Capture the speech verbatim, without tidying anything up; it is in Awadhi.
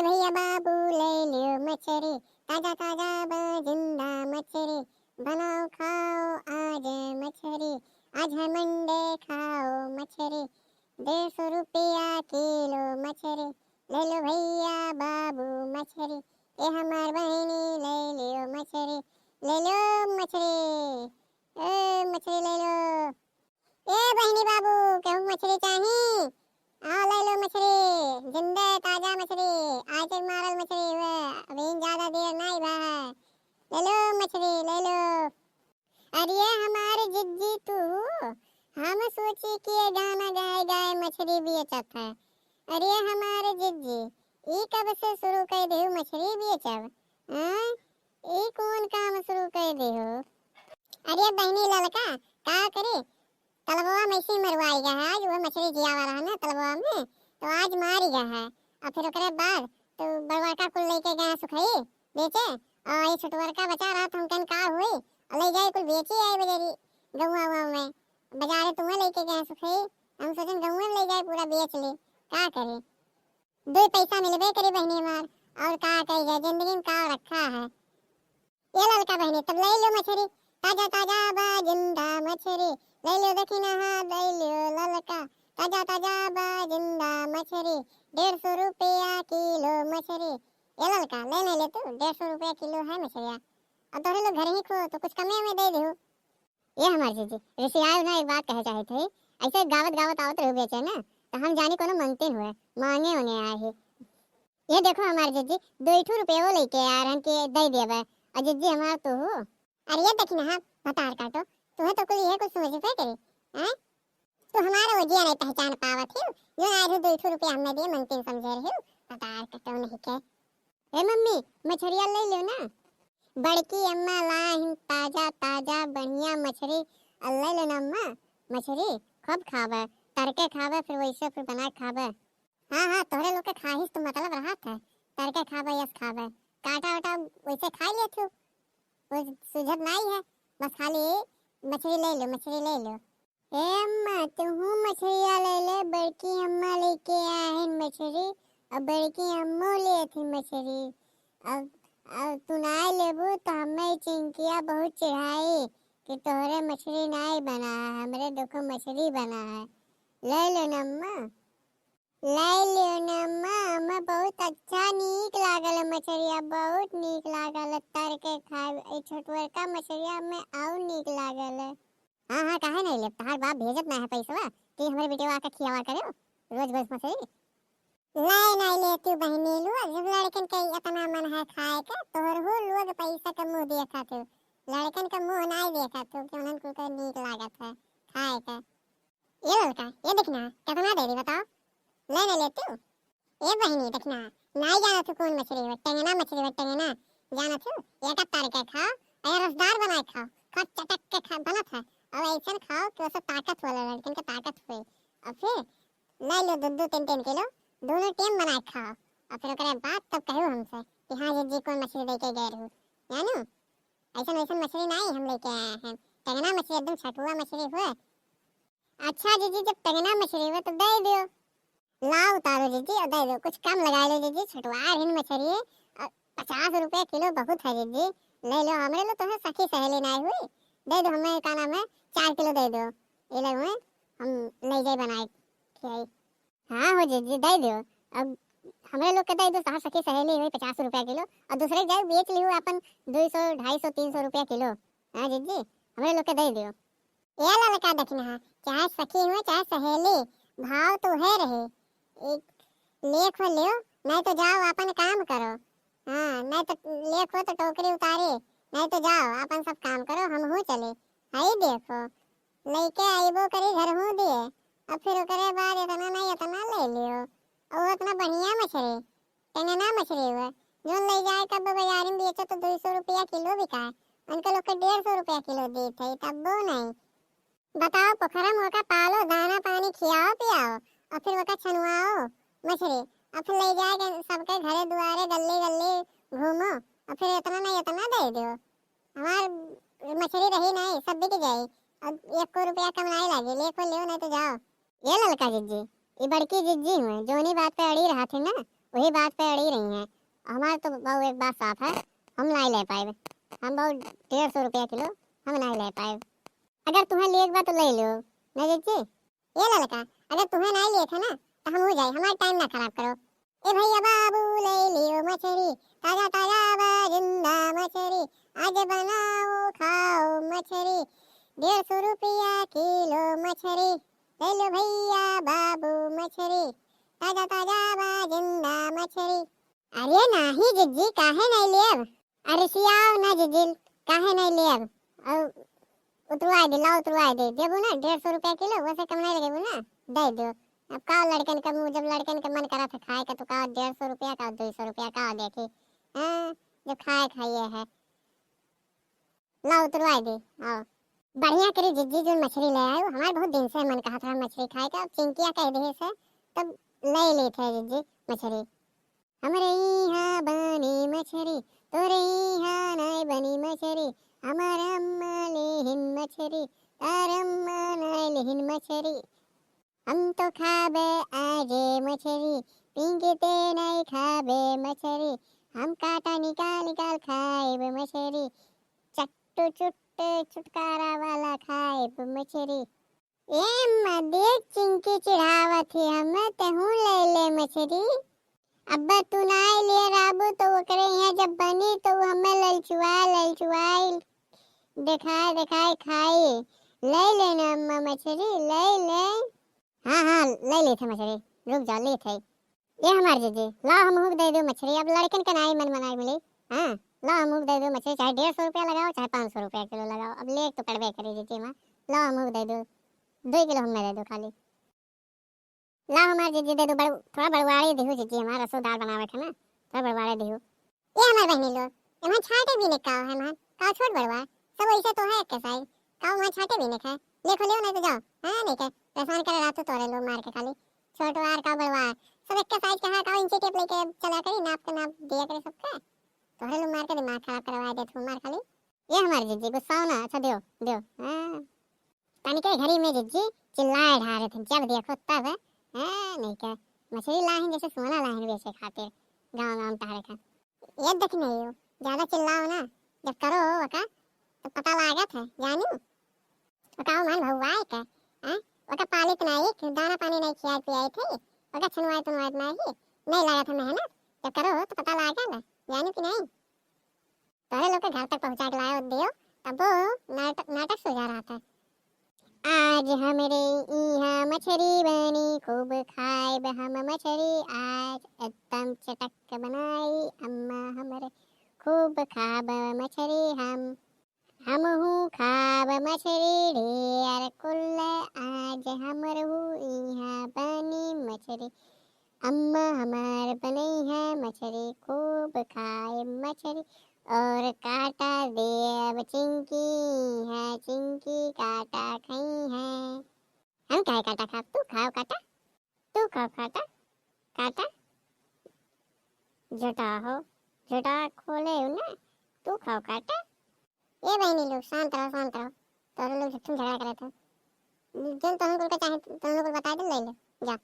भैया बाबू ले लियो मछरी, ताजा ताजा बा जिंदा मछरी, बनाओ खाओ आज मछरी, आज है मंडे खाओ मछरी, डेढ़ सौ रुपया किलो मछरी, ले लो भैया बाबू मछरी, ए हमार बहिनी ले लियो मछरी, ले लो मछरी, ए मछरी ले लो। ए बहिनी बाबू, केहू मछरी चाही? आओ ले लो मछरी, जिंदे ताजा मछरी, आज मारल मछरी हुए, अभी ज्यादा देर नहीं भा है। ले लो मछरी, ले लो। अरे हमार जिज्जी तू, हम सोची कि ये गाना गाए गाए मछरी बेचत है। अरे हमार जिज्जी, ई कब से शुरू कर देहु मछरी बेचब? हाँ? ई कौन काम शुरू कर देहु? अरे बहिनी ललका, का करे? तलबवा में से मरवाई गया है, आज वो मछरी जिया वाला है ना तलबवा में, तो आज मारी गया है। और फिर ओकरे बाद तो बड़बड़का कुल लेके गए सुखई बेचे, और ये छोटवरका बचा रहा तो हम कहन का हुई, और ले जाए कुल बेची आए बजारी गौवा उवा में, बाजारे तुम्हें लेके गए सुखई, हम सोचन गौवा में ले जाए पूरा बेच ले, का करे, दो पैसा मिलबे करे बहनी हमार, और का कही जाए, जिंदगी में का रखा है। ए ललका बहिनी, तब ले लो मछरी, ताजा ताजा बा जिंदा मछरी, ले लो दखिनहा, ले लो ललका, ताजा ताजा बा जिंदा मछरी, डेढ़ सौ रुपया किलो मछरी। ए ललका, ले नहीं ले तू, डेढ़ सौ रुपया किलो है मछरिया। अब तोहरे लोग घर ही खो, तो कुछ कमे में दे दो। ए हमार जीजी, रिसियाओ ना, एक बात कहे चाहत है, ऐसे गावत गावत आवत रहू बेचे ना, तो हम जानी कोनो मंगतिन हुए, मांगे उन्हें आए है। ये देखो हमार जीजी, दो ही ठो रुपये वो लेके आ रहन के दे देबे। और जीजी हमार तो हो। अरे ये देखी ना, हाँ, भतार काटो, तुम्हें तो कुल ये कुछ समझ पे करे, हैं? तू हमार ओजिया नहीं पहचान पावत है, जो आज दो ही ठो रुपये हमने दिए, मंगतिन समझे रहे हो, भतार काटो नहीं के। ए मम्मी, मछरिया ले लो ना। बड़की अम्मा लाहिन ताजा ताजा बढ़िया मछरी, आ ले लो ना अम्मा, मछरी खूब खाबे, तरके खाबे, फिर वैसे फिर बना खाबे। हाँ, हाँ, तोहरे लोग के खाहिस तो मतलब रहत है, तरके खाबे, यस खाबे, काटा वाटा वैसे खा ले तू, वो सुझत नहीं है, बस खाली मछरी ले लो, मछरी ले लो। ए अम्मा, तुहू मछरिया ले ले, बड़की अम्मा लेके आहिन मछरी, और बड़की अम्मो लेथिन मछरी। अब, अब तू नाय लेबू तो हमें चिंकिया बहुत चिढ़ाई कि तोहरे मछरी नाय बना है, हमरे देखो मछरी बना है। ले लो न अम्मा। ले लियो न अम्मा, हमें बहुत अच्छा नीक लागल है मछरिया, बहुत नीक लागल है तर के खाए। ए छोटवरका मछरिया में और नीक लागल है। हाँ, हाँ, काहे नहीं लेब? तहार बाप भेजत ना है पैसवा कि हमरे बेटवा के खियावा करे रोज रोज मछरी। ले नहीं ले तू बहिनी लोग, जब लड़कन के इतना मन है खाए के, तोहरहू लोग पैसा के मुंह देखा तू, लड़कन के मुंह नहीं देखा तू कि उन्हन कुल के नीक लागत है खाए के। ए ललका, ये देखना, कितना दे दी बताओ? ले, ले ले तू। ए बहिनी, देखना, नाई जानत हूँ कौन मछरी हो, टेंगना मछरी हो, टेंगना। जानत हूँ, एका तार के खाओ, और रसदार बना के खाओ, खूब चटक के खा, बनत है। और ऐसन खाओ कि उससे ताकत हो, लड़कन के ताकत होए। और फिर ले लो दो दो तीन तीन किलो, दोनों टाइम बना के खाओ। और फिर ओकरे बाद तब कहो हमसे कि हाँ जीजी, कौन मछली लेके गए रहू, जानू? ऐसन वैसन मछली नाई हम लेके आए हैं, टेंगना मछली, एकदम छठुआ मछली हुए। अच्छा जीजी, जब टेंगना मछली हुए तो दे दियो। लाओ उतारो जीजी, और दे दो, कुछ कम लगा लो जीजी, छठुआ हिन मछली है, और पचास रुपया किलो बहुत है जीजी, ले लो, हमरे लो तो है, सखी सहेली नाई हुई, दे दो हमें, का नाम है, चार किलो दे दो, ये लोग में हम ले जाए बनाए खियाई। हाँ हो जीजी, दे दो। अब हमरे लोग के दे दो, तहार सखी सहेली हुई पचास रुपया किलो, और दूसरे के जाए बेच लिहू अपन दो सौ, ढाई सौ, तीन सौ रुपया किलो। हाँ जीजी, हमरे लोग के दे दो। ए ललका देखना है, चाहे सखी हुए, चाहे सहेली, भाव तो है रहे। एक लेख हो लियो, नहीं तो जाओ अपन काम करो। हाँ, नहीं तो लेख हो तो टोकरी उतारे, नहीं तो जाओ अपन सब काम करो, हम हूँ चले। हई देखो, लइके आइबो करी घर हूँ दिए, अब फिर ओकरे बाद इतना नहीं इतना ले लियो। और वो इतना बढ़िया मछली, टेंगना मछली हुए, जोन ले जाए कब बाजारी में बेचो तो दो सौ रुपया किलो बिकाए, उनके लोग के डेढ़ सौ रुपया किलो देत है, तब्बो नहीं। बताओ, पोखरा में ओका पालो, दाना पानी खियाओ पियाओ, और फिर ओका छनुआओ मछली, और फिर ले जाए के सबके घरे दुआरे गल्ली गल्ली घूमो, और फिर इतना नहीं इतना दे दो। हमार मछली रही नहीं, सब बिक जाई, और एक को रुपया कम नहीं लागे, लेखो लियो नहीं तो जाओ। ये ललका जिज्जी, ये बड़की जिज्जी हुए, जोनी बात पे अड़ी रहा थे ना, वही बात पे अड़ी रही हैं। हमार तो बाऊ एक बात साफ है, हम नाहीं ले पाएब। हम बाऊ डेढ़ सौ रुपया किलो हम नाहीं ले पाएब। अगर तुहें लेक बा तो ले लियो, ना जीजी? ए ललका, अगर तुहें नाहीं लेक है ना, तो हम हो जाए, हमार टाइम ना खराब करो। ए भैया बाबू ले लियो मछरी, ताजा ताजा बा जिंदा मछरी, आज बनाओ खाओ मछरी, डेढ़ सौ रुपया किलो मछरी, ले लो भैया बाबू मछरी, ताजा ताजा बा जिंदा मछरी। अरे नाहीं जीजी, काहे नाहीं लेब? अरे सियाओ ना जीजी, काहे नाहीं लेब? और उतरवाए दे, लाओ उतरवाए दे, देबू ना डेढ़ सौ रुपया किलो, वैसे कम नाहीं लगेबू ना, दे दो। अब का लड़कन का मुँह, जब लड़कन के मन करत है खाए का, तो का डेढ़ सौ रुपया का, दो सौ रुपया का देखी, हाँ, जब खाए खाइए है, लाओ उतरवाए दे, आओ। बढ़िया करी जीजी जो मछरी ले आयो, हमार बहुत दिन से मन कहत रहा मछरी खाए का, अब चिंकिया कह दे से, तब ले लेत है जीजी मछरी। हमरे इहाँ बनी मछरी, तोरे इहाँ नाय बनी मछरी। हमर अम्मा लेहिन मछरी, तार अम्मा नाय लेहिन मछरी। हम तो खाबे आजे मछरी, पिंकी ते नाय खाबे मछरी। हम काँटा निकाल निकाल खाइब मछरी, चट्टू चुट्टे छुटकारा वाला खाइब मछरी। ए अम्मा, देख चिंकी चिढ़ावत ही हमें, तेहू ले ले मछरी। अब्बा तू नाय ले रहबू तो ओकरे यहाँ जब बनी तो उ हमें ललचुआ ललचुआई देखाए देखाए खाई। ले ले ना अम्मा मछरी, ले ले। हाँ हाँ, ले लेत है मछरी, रुक जा, लेत है। ए हमार जीजी, लाओ हमहू के दे दो मछरी, अब लड़कन के नाई मन मनाई मिली। हाँ, लाओ हमहू के दे दो मछरी, चाहे डेढ़ सौ रुपया लगाओ, चाहे पाँच सौ रुपया किलो लगाओ, अब लेक तो पड़बे करी जीजी माँ, लाओ हमहू के दे दो, दो किलो हमें दे दो खाली। लाओ हमार जीजी दे दो, बड़-, थोड़ा बड़वाड़े दिहू जीजी, हमार रसोदार बनावे के ना, थोड़ा बड़वाड़े दिहू। ए हमार बहनी लोग, एम्हर छाँटे भी ने काव है, एम्हर काव छोट बड़वा, सब ऐसे तो है एक के साइज, काव वहाँ छाँटे भी ने खाए, ले खो लेओ नाई तो जाओ, हाँ नाई के, परेशान करे रहतू तोरे लोग मार के खाली, छोटवार काव बड़वार, सब एक के साइज के है, काव इंची टेप लेके चला करी, नाप के नाप दिया करे सबके, तोरे लोग मार के दिमाग खराब करवा देत हो मार खाली। ए हमार जीजी गुस्साओ ना, अच्छा दियो, दियो, हाँ। तनिके घड़ी में जीजी चिल्लाए ढारे थे, जब देखो तब, हैं, नहीं के मछरी लाहिन जैसे सोना लाहिन बेचे खातिर गाँव गाँव टहरे खा। ये देख नहीं हो, ज्यादा चिल्लाओ ना, जब करो हो ओका, तो पता लागत है, जानू। ओका मन भौवाए के, हैं, ओका पालित नहीं, दाना पानी नहीं खियाए पियाए थे, ओका छनुआए तुनवाए नहीं, नहीं लागत है मेहनत, जब करो हो तो पता लागल, जानू कि नहीं। तोहरे लोग के घर तक पहुँचा के लायो दियो, तबो नाट-, नाटक सुझा रहा था। आज हमरे इहाँ मछरी बनी, खूब खाइब हम मछरी आज, एकदम चटक बनाई अम्मा हमरे, खूब खाब मछरी हम। हमहू खाब मछरी ढेर कुल, आज हमरहू इहाँ बनी मछरी। अम्मा हमार बनई है मछरी, खूब खाए मछरी, और काटा देब चिंकी है, चिंकी काटा खई है। हम काहे काटा खाब, तू खाओ काटा, तू खाओ काटा, काटा। झटा हो, झटा खोले हो ना, तू खाओ काटा। ए बहनी लोग, शांत रहो, शांत रहो, तोरे लोग झूठम झगड़ा करत हो। जौन तोहन कुल के चाहे, तोहन कुल बता दे, ले ले, जा।